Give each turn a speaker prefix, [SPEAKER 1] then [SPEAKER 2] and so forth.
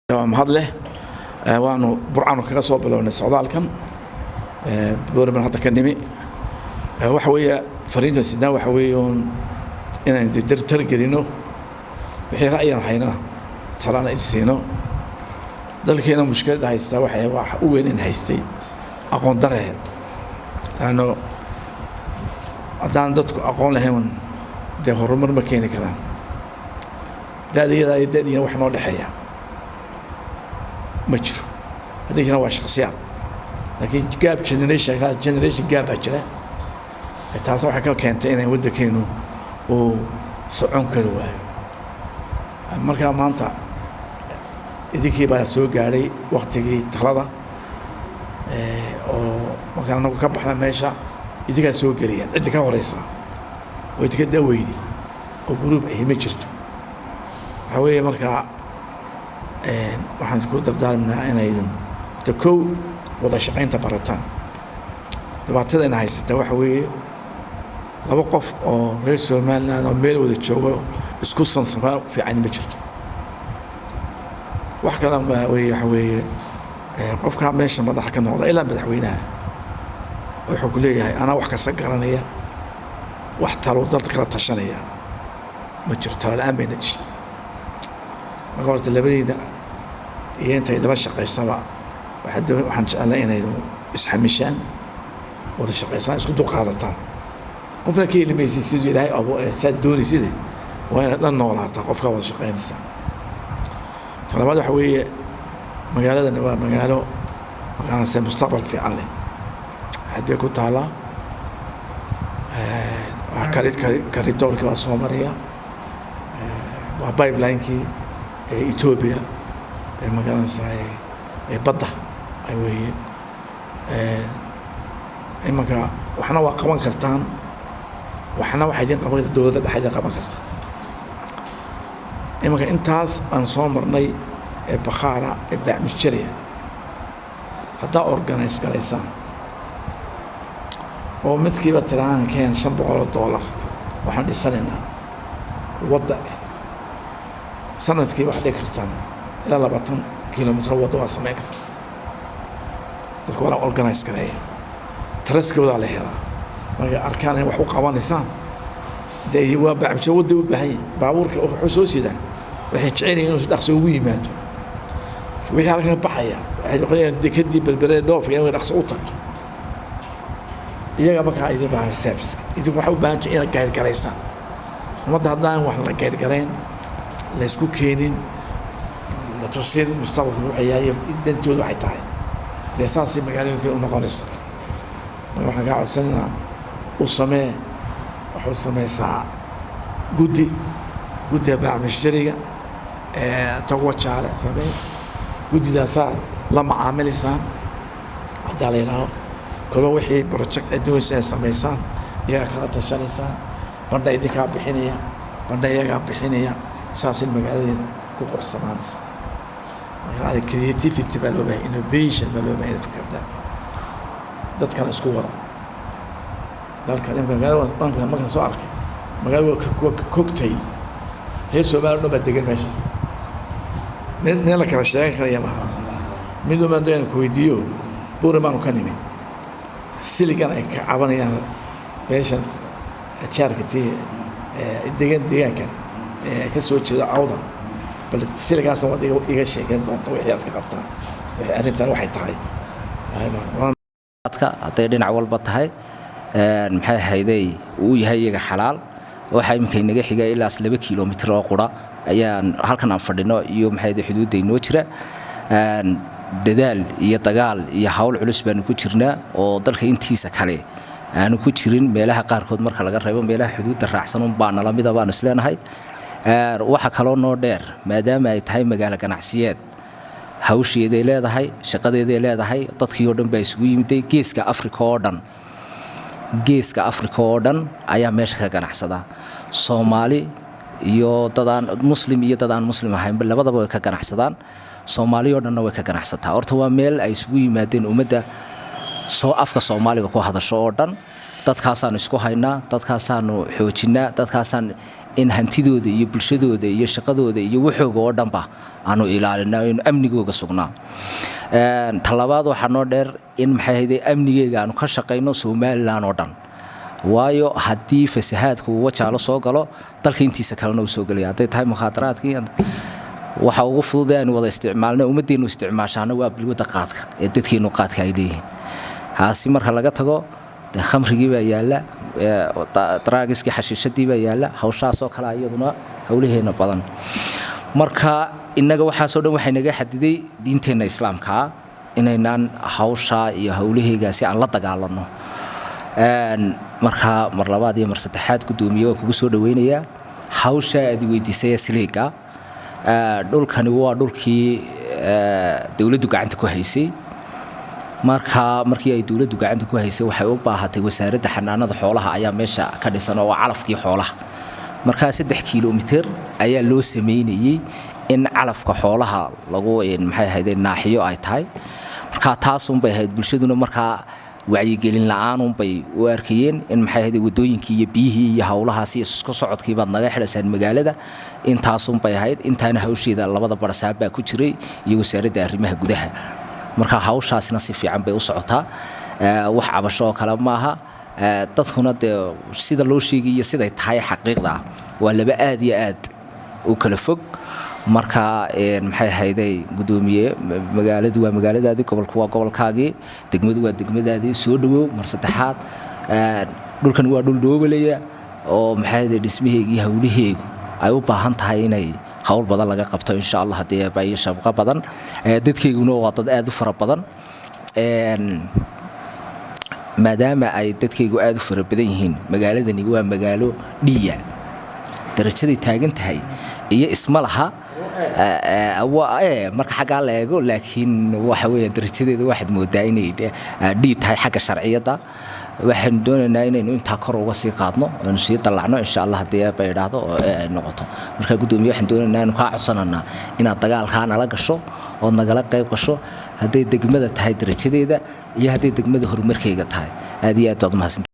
[SPEAKER 1] Waa mahad leh. Waanu Burcaanu kaga soo bilownay socdaalkan, Boorman hadda ka nimi. Waxa weeye fariinta sidnaa waxa weeye uun inaan targelino wixii ra'yan haynana, talana siino. Dalkeena mushkiladda haystaa waxay wax u weyn in haystay aqoon dareed, laanno haddaan dadku aqoon lahayn dee horumar ma keeni karaan. Da-da iyo da-diina wax noo dhexeeya ma jiro, haddii jiraan waa shaksiyaad, laakiin gap generation, generation gap baa jira. Taas waxay ka keentay inay waddankeenu uu socon kari waayo. Markaa maanta idinkii baa soo gaadhay waktigii talada, oo markaan anagu ka baxna meesha idinkaa soo gelayaan. Cidda ka horeysa oo idinka daweyni oo group ahi ma jirto. Waxaa weeye markaa waxaan ku dardaarminaa inaydun ta kow wada shaqaynta barataan. Dhibaatadayna haysata waxa weeye laba qof oo reer Somaliland oo meel wada joogo isku sansanfaan fiican ma jirto. Wax kale ma weye, waxa weeye qofkaa meesha madaxa ka noqda ilaa madaxweynaha wuxuu ku leeyahay anaa wax kasta garanaya, wax talo dad kala tashanaya ma jiro. Talo la-aan bayna dishay. Marka horta labadeyda iyo inta idala shaqaysaba waxaan jecelnay inaydu isxamishaan, wada shaqaysaan, isku dulqaadataan. Qofna ka heli maysid siduu Ilaahay abo saad doonayside, waa inaad dhan noolaataa qofkaa wada shaqaynaysaa. Ta labaad waxa weeye magaaladani waa magaalo maqaanase mustaqbal fiican leh, aad bay ku taalaa. Waa corridorkii waa soo maraya, waa pipelinekii ee Ethiopia ee magaranaysaa ee badda ay weeye. Imanka waxna waa qaban kartaan, waxna waxaa idin qaban karta dowladda dhexe idin qaban karta. Imanka intaas aan soo marnay ee bakhaara ee baacmijariya haddaa organize garaysaan oo midkiiba tirahaan keen $500, waxaan dhisanaynaa wadda, sanadkii waxaad dhigi kartaan ilaa 20 kilomitr wadda waa samayn karta. Dadka waa la organize gareeya, trustkoodaa la helaa. Markay arkaan in wax u qabanaysaan, dee waa baacmijo wadda u baahan yahay, baabuurka wuxuu soo sidaa waxay jecel yihiin inuu si dhaqso ugu yimaado. Wixii halkan ka baxaya waxay noqonayaan dekadii Berberee dhoofka inay dhaqso u tagto. Iyaga markaa idin baahan service, idinku waxaa u baahan tihiin inaad gayrgaraysaan ummadda. Haddaan wax la gayrgarayn, la isku keenin, la tusin mustaqbalka wuxuu yahay, dantooda waxay tahay, dee saasay magaalooyinka u noqonaysa. Marka waxaan kaa codsanaynaa u samee, waxu samaysaa guddi, guddiga baacmishtariga Togwa Jaale samee. Guddidaasaa la macaamilaysaan haddaa la yidhaaho kaloo wixii project aad doonaysa inaad samaysaan iyagaa kala tashanaysaan, bandha idinkaa bixinaya, bandha iyagaa bixinaya, saasay magaaladeeda ku quruxsanaanaysa. Marka creativity baa loo bahay, innovation baa loo bahay, inay fikirtaan dadkana isku wada. Dalka imka magaalada markaan soo arkay, magaalada waa cocktail, reer Soomaaliya o dhan baa degan meesha, mid meel la kala sheegan karaya maaha. Mid umaan doonaan ku weydiiyo, Buuri baanu ka nimi, siligan ay ka cabanayaan beeshan jaarka tii degan deegaankan ka soo jeeda Cawdan, bal siligaasa waad iga sheekeyn doonta wixii aad ka qabtaan, wixii arrintan waxay tahay.
[SPEAKER 2] Hadday dhinac walba tahay, maxay ahayday, uu yahay iyaga xalaal. Waxaa iminka inaga xiga ilaas 2 kilomitir oo qura ayaan halkan aan fadhino iyo maxay ahayday xuduudda inoo jira. Dadaal iyo dagaal iyo hawl culus baanu ku jirnaa oo dalka intiisa kale aanu ku jirin, meelaha qaarkood marka laga reebo meelaha xuduudda raacsan unbaa nala mida baanu isleenahay. Waxa kaloo noo dheer, maadaama ay tahay magaalo ganacsiyeed, hawsheeday leedahay, shaqadeeday leedahay, dadkii oo dhan baa isugu yimiday. Geeska Afrika oo dhan, Geeska Afrika oo dhan ayaa meesha ka ganacsada. Soomaali iyo dadaan Muslim iyo dad aan Muslim ahaynba labadaba way ka ganacsadaan, Soomaali oo dhanna way ka ganacsataa. Horta waa meel ay isugu yimaadeen ummadda soo afka Soomaaliga ku hadasho oo dhan. Dadkaasaanu isku haynaa, dadkaasaanu xoojinaa, dadkaasaan In hantidooda iyo bulshadooda iyo shaqadooda iyo waxooga oo dhanba aanu ilaalino, aynu amnigooga sugnaa. Talabaad, waxaa noo dheer in, maxay ahayde, amnigeega aanu ka shaqayno Somaliland oo dhan, waayo haddii fasahaadku uu Wajaalo soo galo, dalka intiisa kalena uu soo gelaya. Hadday tahay mukhaadaraadkii, waxa ugu fudud ee aynu wada isticmaalno, ummadeennu isticmaashaana, waa balwadda qaadka ee dadkeennu qaadka ay leeyihiin. Haasi marka laga tago, dee khamrigii baa yaalla, daraagiskii, xashiishadii baa yaalla, hawshaasoo kale iyaduna howlaheena badan. Marka innaga waxaasoo dhan waxay naga xadiday diinteenna Islaamkaa inaynaan hawshaa iyo howlaheegaasi aan la dagaalanno. Marka mar labaad iyo mar saddexaad, guddoomiye, waan kugu soo dhaweynayaa. Hawshaa aad weydiisay ee siliiga, dhulkani waa dhulkii dowladdu gacanta ku haysay. Marka markii ay dowladdu gacanta ku haysay, waxay u baahatay, Wasaaradda Xanaanada Xoolaha ayaa meesha ka dhisan oo waa calafkii xoolaha. Markaa 3 kilomitir ayaa loo sameynayey in calafka xoolaha lagu, maxay ahayde, naaxiyo ay tahay. Marka taasunbay ahayd. Bulshaduna markaa wacyigelin la-aanunbay u arkayeen in, maxay ahayde, wadooyinkii iyo biyihii iyo howlahaas iyo isku socodkii baad naga xidhaysaan magaalada. Intaasunbay ahayd. Intaana hawsheeda labada barasaab baa ku jiray iyo Wasaaradda Arrimaha Gudaha. Marka hawshaasna si fiican bay u socotaa, wax cabasho oo kale maaha. Dadkuna dee sida loo sheegay iyo siday tahay xaqiiqda ah waa laba aad iyo aad u kala fog. Marka, maxay ahayday, guddoomiye, magaaladu waa magaaladaadii, gobolku waa gobolkaagii, degmadu waa degmadaadii. Soo dhawow mar saddexaad. Dhulkan waa dhul dhoobalaya oo, maxay ahayday, dhismaheegii howlaheegu ay u baahan tahay inay hawl badan laga qabto, insha Allah, haddii eeba iyo shabqo badan. Dadkayguna waa dad aad u fara badan. Maadaama ay dadkaygu aad u fara badan yihiin, magaaladani waa magaalo dhiya darajaday taagan tahay iyo isma laha marka xaggaa la eego, laakiin waxa weeye darajadeeda waxaad moodaa inay dhii tahay xagga sharciyadda. Waxaynu doonaynaa inaynu intaa kor uga sii qaadno, aynu sii dallacno, insha Allah, haddii Eebba idhaahdo oo ay noqoto. Marka guddoomiye, waxaan doonaynaa inuu kaa codsananaa inaad dagaalkaa nala gasho ood nagala qayb gasho, hadday degmada tahay darajadeeda iyo hadday degmada horumarkeyga tahay. Aad iyo aad baad umahadsantahay.